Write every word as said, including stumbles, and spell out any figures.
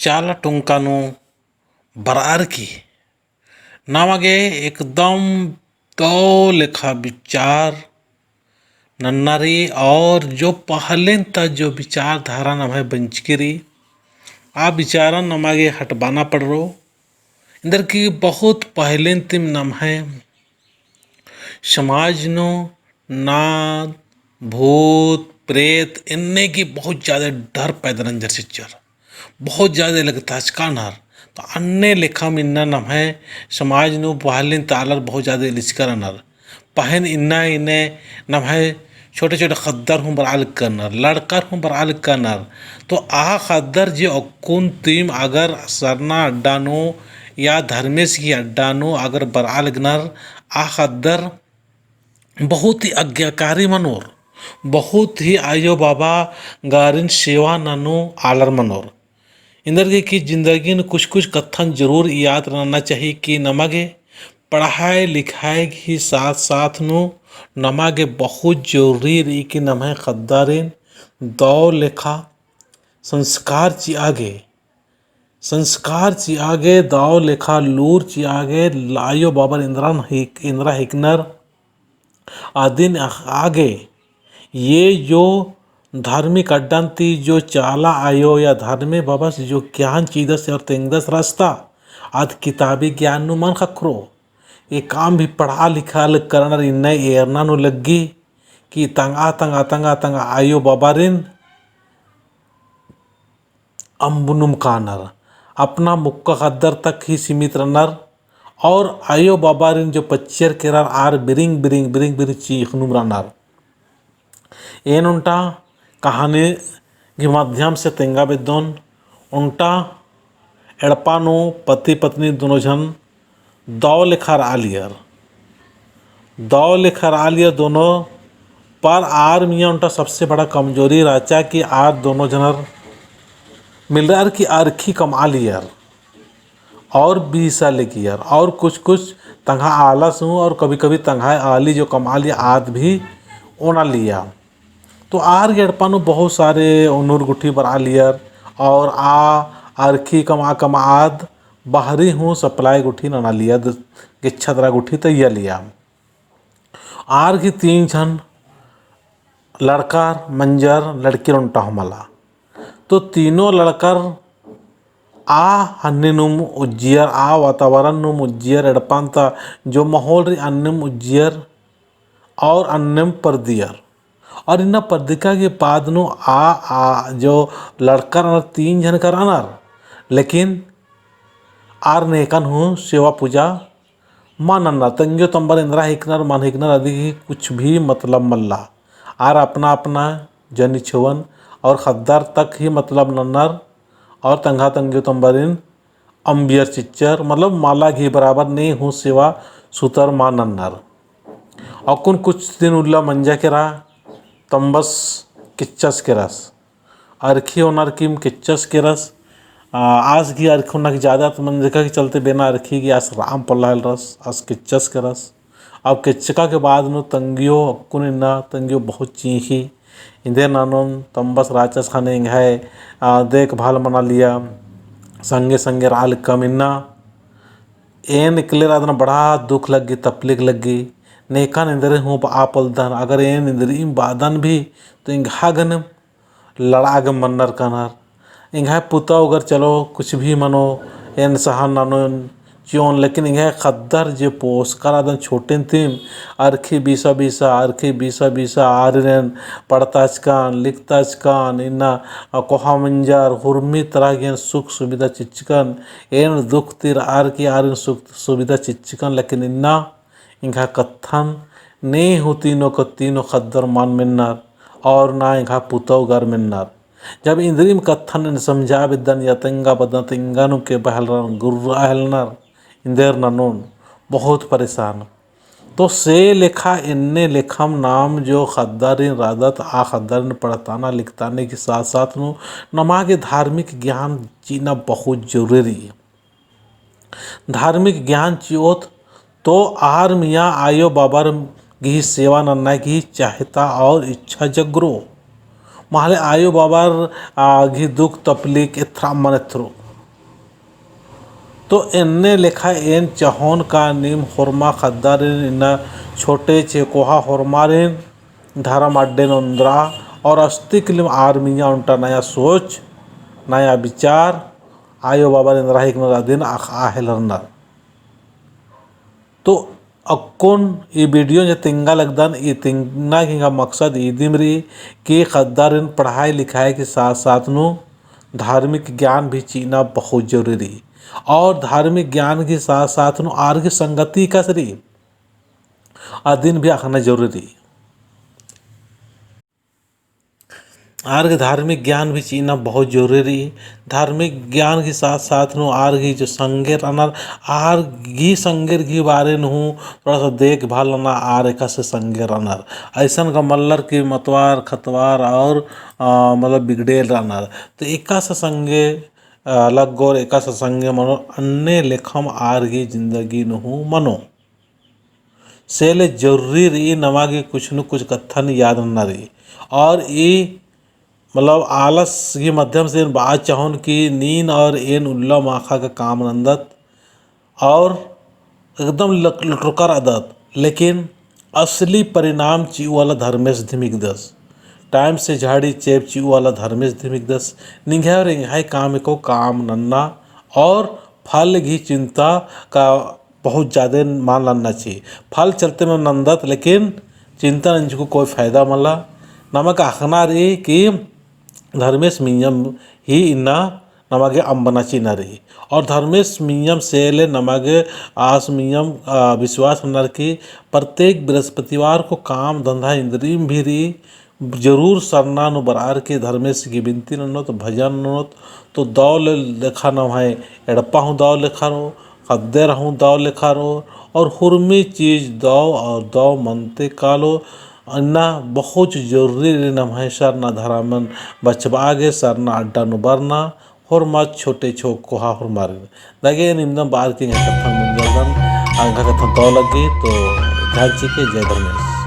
चाला टोंका नू बरअर की नमा गे एकदम दव लेखा विचार नन्ना रई, और जो पहलेन ता जो विचारधारा नम्है बंचकी रई, आ विचारन नमा गे हटबाना पड़रो। एन्देरगे कि बहुत पहलेन तिम नम्है समाज नू नाद, भूत, प्रेत, एन्ने की बहुत ज्यादा डर पैदा नंजर चिच्चर। बहुत ज्यादा लगताचका नर। तो अन्ने लेखम इन्ना नम्है समाज नू पहलेन ता आलर बहुत ज्यादा इलिचका रअनर। पहें इन्ना इन्ने नम्है छोटे छोटे ख़द्दर हूँ बरआ लगनर, लड़कर हूँ बरआ लगनर। तो आ ख़द्दर जे अक्कुन तिम अगर सरना अड्डा नू या धर्मेस की अड्डा नू अगर बरआ लगनर, आ ख़द्दर बहुत ही आज्ञाकारी मनोर, बहुत ही आयो बाबा गारिन सेवा ननू आलर मनोर। एन्देरगे कि जिंदगी नू कुछ कुछ कत्थन जरूर याद रअना चाही कि नमा गे पढ़ाई लिखाई की साथ साथ नू नमा गे बहुत जरूरी रई कि नम्है ख़द्दारिन दव लेखा संस्कार चिआ गे, संस्कार चिआ गे, दव लेखा लूर चिआ गे, आयो बाबर एन्देरन हिक-, एन्देरा हिकनर अदिन अख़आ गे। ये जो धार्मिक अड्डन ती जो चाला आयो या धर्मे बाबस जो ज्ञान चिदस और तेंगदस रस्ता, आद किताबी ज्ञान नू मल ख़क्खरो। एकाम भी पढ़ा लिखा लगनर इन्ने एरना नू लग्गी कि तंगआ, तंगआ, तंगआ, तंगआ आयो बाबारिन अम्बनुम कानर, अपना मुक्का ख़द्दर तक ही सीमित रअनर, और आयो बाबारिन जो पच्चर केरर आर बिरिंग, बिरिंग, बिरिंग, बिरिंग चीख़नुम रअनर। एन ओन्टा कहानी के माध्यम से तेंगा बेद्दोन, ओन्टा एड़पा नू पति पत्नी दोनों झन दव लेखा रआलियर। दव लेखा रआलियर दोनों, पर आर मइय्याँ ओन्टा सबसे बड़ा कमजोरी रहचा कि आर दोनों झनर मिलरअर की अरखी कमआलियर और बीसा लेगियर और कुछ कुछ तंग्है आलस हूँ और कभी कभी तंग्है आली जो कमआलिया आद भी ओनालिया। तो आर गे एड़पा नू बहुत सारे ओनुर गुट्ठी बरआलियर और आ अरखी कमआ कमआ आद बहरी हूँ supply गुट्ठी ननालिया, द-, गेच्छा दरा गुट्ठी तइयालिया। आर गे तीन झन लड़कर मंजर लड़कियर ओन्टा हूँ मला। तो तीनों लड़कर आ हन्नी नुम उज्जियर, आ वातावरण नुम उज्जियर, एड़पन ता जो माहौल रई अन्नेम उज्जियर और अन्नेम परदियर। और इन्ना परदिका के बाद नू आ, आ जो लड़कर रअनर तीन झन कर रअनर, लेकिन आर नेकन हूँ सेवा पूजा मल नन्नर, तंग्यो तम्बर एन्देरा हिकनर मल हिकनर अदी की कुछ भी मतलब मल्ला। आर अपना अपना जनी छुवन और ख़द्दर तक ही मतलब नन्नर और तंग्हा तंग्यो तम्बरिन अम्बियर चिच्चर, मतलब मला गही बराबर ने हूँ सेवा सुतर मल नन्नर। अक्कुन कुछ दिन उल्ला मंजा केरा तम्बस किच्चस केरस। अरखी ओनर किम किच्चस केरस। आ, आस गही अरखी ओनर की ज्यादा तो मंजका के चलते बेना अरखी गही आस राम पल्ला हेलरस, आस किच्चस केरस। अब किच्चका के बाद नू तंग्यो अक्कुन इन्ना तंग्यो बहुत चींख़ी। इन्देर ननोन तम्बस राचस ख़ने एंग्है, आ, देखभाल मनालिया, संगे संगे रआ लक्कम इन्ना। एन इकले रअदन बड़ा दुख लग्गी, तपलीक लग्गी। नेकन इन्दरे हूँ बआ पोल्लदन, अगर एन इन्दरिम बअदन भी, तो एंग्हा गने लड़आ गे मन्नर कानर। एंग्है पुतौ अगर चलो कुछ भी मनो, एन सहन ननोन चिओन, लेकिन एंग्है ख़द्दर जे पोसका रअदन छोटेन तिम, अरखी बीसा बीसा, अरखी बीसा बीसा, आरिन एन पढ़ताचकन, लिखताचकन, इन्ना कोहा मंजर, हुरमी तरह गे एन सुख सुविधा चिच्चकन, एन दुख ती रअर की आरिन सुख सुविधा चिच्चकन, लेकिन इन्ना एंग्हा कत्थन ने हूँ तीनों क-, तीनों ख़द्दर मल मेन्नर और ना एंग्हा पुतौ गर मेन्नर। जब इन्दरिम कत्थन एन समझा बेद्दन या तेंगा बेद्दन, तो एंगा नू के बहलरन गुर्रा हेलनर, इन्देर ननोन बहुत परेशान। तो से लेखा एन्ने लेखम नाम जो ख़द्दारिन रअदत, आ ख़द्दारिन पढ़ताना लिखताना की साथ साथ नू नमा गे धार्मिक ज्ञान चिअना बहुत जरूरी है। धार्मिक ज्ञान चिओत तो आर मइय्याँ आयो बाबर गही सेवा नन्ना गही चाहता और इच्छा जगरो। महले आयो बाबर, आ, गही दुख तपलीक एथरा मल एथरो। तो एन्ने लेखा एन चहोन का नीम होरमा ख़द्दारिन इन्ना छोटे छे कोहा होरमारिन धरम अड्डेन ओन्द्रा और अस्तिकलिम आर मइय्याँ ओन्टा नया सोच, नया विचार, आयो बाबारिन रहिक नर अदिन अख़आ हेलरनर। तो अक्कुन ई video जे तिंगा लगदन, ई तिंगना की एंग्है मकसद इदिम रई कि ख़द्दारिन पढ़ाई लिखाई के साथ साथ नू धार्मिक ज्ञान भी चिअना बहुत जरूरी रई। और धार्मिक ज्ञान के साथ साथ नू आर की संगति एकासे रई, अदिन भी अख़ना जरूरी रई। आर गे धार्मिक ज्ञान भी चिअना बहुत जरूरी रई। धार्मिक ज्ञान के साथ साथ नू आर गे जो संगेर रअनर, आर गे संगेर गे बारे नू हूँ थोड़ा सा देखभाल नना आर एकासे संगेर रअनर। अइसन गा मल्लर कि मतवार खतवार और, अ, मतलब बिगड़ेल रअनर। तो एकासे संगे, अ, लग्गोर, एकासे संगे मनोर, अन्ने लेखम आर गे जिंदगी नू हूँ मनो। से ले जरूरी रई नमा गे कुछ न कुछ कत्थन याद नन्ना रई। और ई मतलब आलस के माध्यम से एन बआ चहोन कि नीन और एन उल्ला माखा का काम नन्दत और एकदम लक-, लुटरकर अदत, लेकिन असली परिणाम चिऊ वाला धर्मेस धिम हिकदस। Time से झाड़ी चेंप चिऊ वाला धर्मेस धिम हिकदस। निंग्है और एंग्है काम एको काम नन्ना और फल गे चिंता का बहुत जादे मल नन्ना ची। फल चलते में नन्दत, लेकिन चिंता नंजको कोई फायदा मला। नमा गे अख़ना रई कि धर्मेस मइय्याँ ही इन्ना नमा गे अम्बना चिअना रई। और धर्मेस मइय्याँ से ले नमा गे आस मइय्याँ, आ, विश्वास नन्नर कि प्रत्येक बृहस्पतिवार को काम धंधा इन्द्रिम भी रई, जरूर सरना नू बरअर की धर्मेस गे बिनती ननोत, भजन ननोत, तो दव ले लेखा नम्है एड़पा हूँ दव लेखा रओ, ख़द्दर हूँ दव लेखा रओ, और हुरमी चीज दव और दव मनते कालो। इन्ना बहुत जरूरी रई नम्है सरना धरमन बछाबआ गे, सरना अड्डा नू बरना, होरमा छोटे छो कोहा होरमारिन। दगे निमदम बार की एंग्है कत्थन मुंजलदन, एंग्है कत्थन दव लग्गी, तो ध्यान चिके। जय धर्मेस।